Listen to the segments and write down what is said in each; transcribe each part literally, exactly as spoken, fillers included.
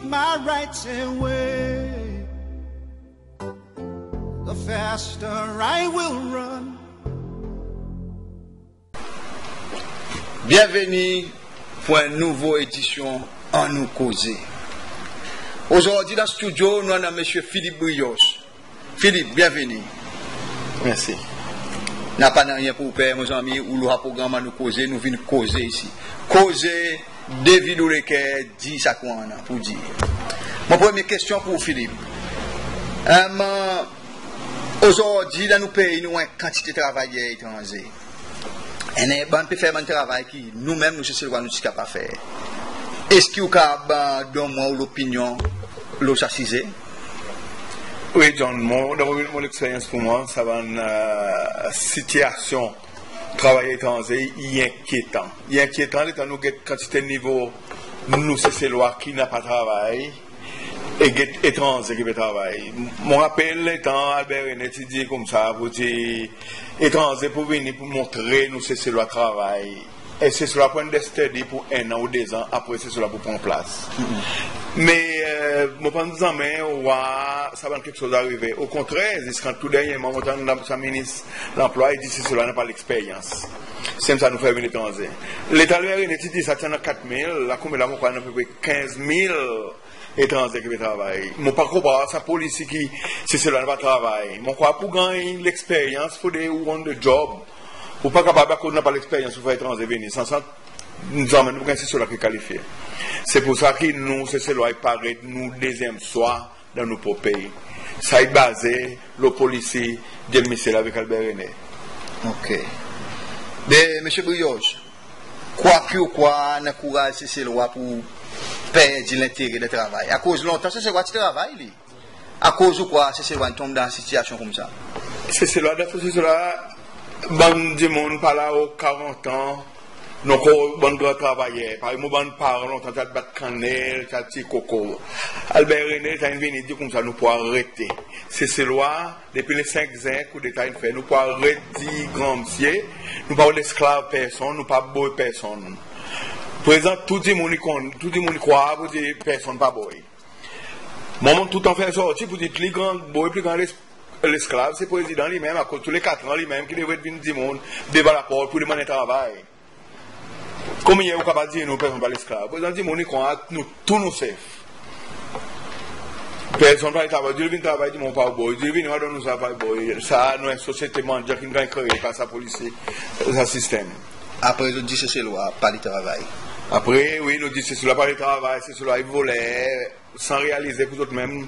my rights away, the faster I will run. Byenveni pour en nouvo edisyon Annou Koze. Ozordi dan stidyo nou annan Msye Philippe Brioche. Philippe, byenveni. Mersi. Napa nanryen pour ou per, mon zanmi, ou lo sa progranm Annou Koze, nou vin koze isi. Koze, devir ou leker, dir sa ki ou annan pour dir. Mon premye kestyon pour ou, Philippe. Em, ozordi dan nou pei nou annan en kantite travayer etranze. Annan bann pe fer bann travay ki nou menm nou Seselwa nou ti kapab fer. Eski ou kapab donn mwan ou lopinyon lo sa size? Wi, John, mon, dan mon, mon leksperyans pour mwan, sa bann, e, sitiasyon travayer etranze i enkyetan. I enkyetan letan nou get kantite nivo nou Seselwa ki napa travay e get etranze ki pe travay. Mon rapel letan Albert René ti dir koumsa pour dir etranze pou vini pour montre nou Seselwa travay. E Seselwa pou understudy pour en an ou de zan, apre Seselwa pou pran plas. Me, e, mon pa'n zanmen war sa bann keksoz arive. Okontrer, ziska tou dernyerman mon tann sa minis lanplwa i dir Seselwa napa leksperyans. Sanmenm sa nou fer vin etranze. Letan Albert René ti dir sa, ti annan kat mil, la konmela mon krwar annan apepre kenz mil etranze ki pe travay. Mon pa konpran sa polisi ki Seselwa napa travay. Mon krwar pour ganny leksperyans, fodre ou on the job. Ou pa kapab, akoz ou napa leksperyans, ou fer etranze vini. Sanmenm, nou zanmen nou ganny Seselwa ki kalifye. Se pour sa ki nou Seselwa i paret nou dezyenm swa dan nou prop pei. Sa i baze lo polisi James Michel avek Albert René. OK. Be, Msye Brioche, kwa ki ou krwar in ankouraz Seselwa pour perdi lentere dan travay? Akoz lontan Seselwa ti travay li. Akoz ou krwar Seselwa in tonm dan sitiasyon koumsa? Seselwa, dan Seselwa, bann dimoun pa la o karant an, nou ankor bann gran travayer. Parey mon bann paran lontan ti al bat kannel, ti al tir koko. Albert René, sa in vini dir koumsa nou pou arete. Seselwa, depi le senk zen koudeta in fer, nou pou aret dir granmsye, nou pa lesklav personn, nou pa boy personn. Prezan tou dimoun i konn, tou dimoun i krwar pour dir personn pa boy. Mwan, mon toutan fer sorti pour dir pli gran boy, pli gran les-, lesklav, se prezidan li menm, akoz tou le kat an li menm ki devret vin dimoun devan laport pour demann travay. Konbyen ou kapab dir nou personn pa lesklav? Prezan dimoun i krwar nou tou nou sef. Personn pa travay, dir li vin travay, dir mon pa boy, dir li vin, mon donn ou sa, pa boy. Sa nou en sosyete mandyan ki'n ganny kree par sa polisi, sa sistenm. Apre zot dir Seselwa pa le travay. Apre, wi, nou dir Seselwa pa le travay, Seselwa i voler, san realize pour zot menm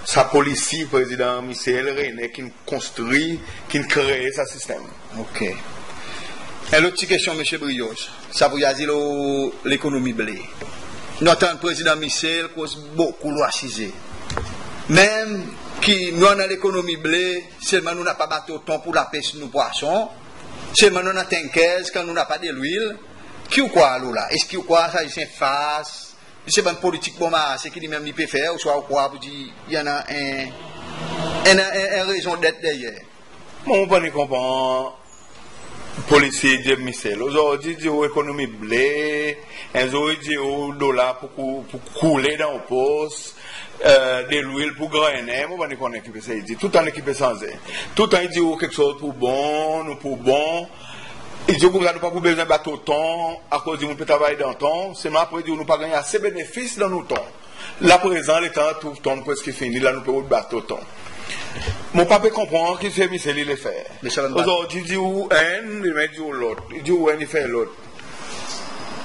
sa polisi Prezidan Michel René ki'n konstri, ki'n kree sa sistenm. OK. En lot pti kestyon, Msye Brioche, sa pou dir lo lekonomi ble. Nou antann Prezidan Michel koz bokou lo sa size. Menm ki nou annan lekonomi ble, selman nou napa bato ton pour lapes nou pwason, selman nou annan tankers kan nou napa delwil, ki ou krwar lo la? Eski ou krwar sa zis en fars? Se bann politik bon marse ki li menm li pe fer, ouswa ou krwar pour dir i annan en, en, en, en rezondet deryer? Mon, mon pa ni konpran polisi James Michel. Ozordi i dir ou ekonomi ble, en zour i dir ou dola pou kou-, pou koule dan ou pos, e, delwil pou grennen, mon pa ni konnen ki pe sey dir. Toultan i dir ki pe sanze. Toultan i dir ou keksoz pou bon, nou pou bon. I dir ou koumsa nou pa pou bezwen bato ton, akoz dimoun pe travay dan ton, selman apre i dir ou nou pa ganny ase benefis dan nou ton. La prezan, letan tou ton preski fini, la nou pe rod bato ton. Mon pa pe konpran ki se Michel i le fer. Ozordi i dir ou enn, demen i dir ou lot. I dir ou enn, i fer lot.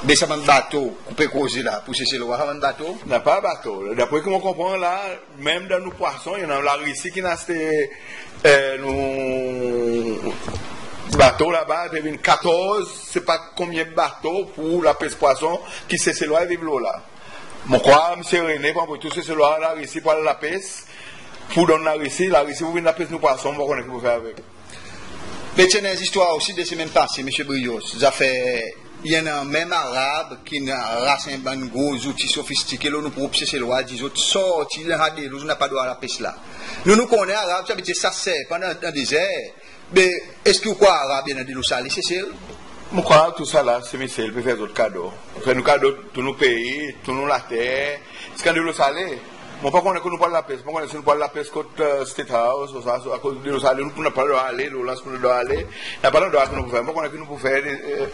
Be sa bann bato ki ou pe koze la, pour Seselwa, sa bann bato? Napa bato. Dapre ki mon konpran la, menm dan nou pwason, i annan Larisi ki'n aste, e, nou bato laba, i pe vin katorz, se pa konbyen bato pour lapes pwason ki Seselwa i viv lo la. Mon krwar Msye René, pou anvoy tou Seselwa Larisi pour al lapes, pour donn Larisi, Larisi pou vin lapes nou pwason, mon pa konnen ki pou fer avek. Be ti annan en zistwar osi de semenn pase, Msye Brioche, zafer i annan menm Arab ki'n aras en bann gro zouti sofistike lo nou prop Seselwa, dir zot sorti dan sa delo, zot napa drwa lapes la. Nou, nou konnen Arab, sa vedir sas serpan dan, dan dezer. Be, eski ou krwar Arab i annan delo sale Sesel? Mon krwar tousala, se Michel pe fer zot kado. Fer nou kado tou nou pei, tou nou later. Ziska delo sale, mon pa konnen kot nou pou al lapes. Mon pa konnen si nou pou al lapes kot, e, State House, ouswa, ouswa, akoz delo sale, nou pou napa landrwa ale, lo lans pou nou ale. Napa landrwa ki nou pou fer. Mon pa konnen ki nou pou fer, e,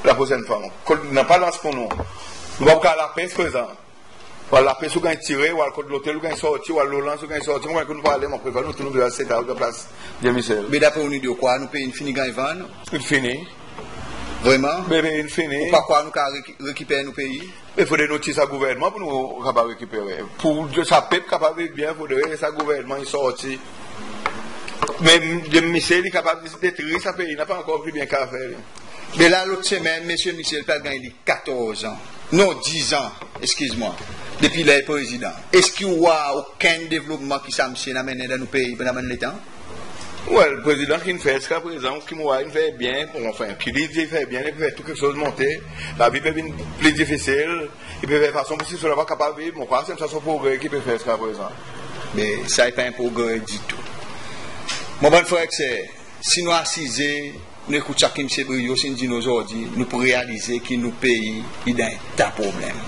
laprosenn fwa. Kot napa lans pou nou. Nou pa pou al lapes prezan. Ou al lapes ou ganny tire, ou al kot lotel ou ganny sorti, ou al lo lans ou ganny sorti. Mon pa konnen kot nou pou ale, mon prefer nou tou nou vin al State House dan plas James Michel. Me dapre ou, nou dir ou krwar nou pei in fini ganny vann? In fini. Vreman? Me, me in fini. Ou pa krwar nou kapab reki-, rekiper nou pei? Me fodre nou tir sa gouvernman pour nou kapab rekipere. Pour sa pep kapab viv byen, fodre sa gouvernman i sorti. Me James Michel i kapab detri sa pei, napa ankor pli byen ki fer li. Me la, lot semenn, Msye Michel pe al ganny li katorz an. Non, diz an, eskiz mwan. Depi ler Prezidan. Eski ou war okenn devlopman ki sa msye in anmennen dan nou pei pandan bann letan? Well, Prezidan ki'n fer ziska prezan, ki mon war in fer byen, bon, anfen, ki li dir i fer byen, i pe fer tou keksoz monte, lavi pe vin pli difisil, i pe fer fason pour sesei la pa kapab viv, mon krwar se sa son progre ki pe fer ziska prezan. Me sa i pa en progre ditou. Mon bann frer ek ser, si nou asize, nou ekout sa ki Msye Brioche in dir nou ozordi, nou pou realize ki nou pei i dan en ta problenm.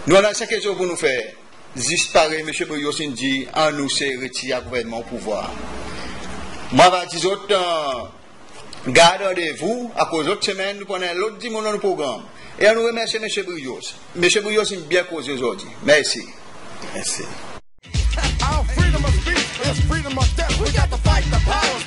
Nou annan en sel keksoz pour nou fer, zis parey Msye Brioche in dir, annou se retir gouvernman o pouvwar. Mon ava dir zot, e, gard randevou, akoz lot semenn nou pou annan en lot dimoun dan nou progranm. E annou remersye Msye Brioche. Msye Brioche in byen koze ozordi. Mersi. Mersi. Our freedom of speech is freedom of death. We got to fight the powers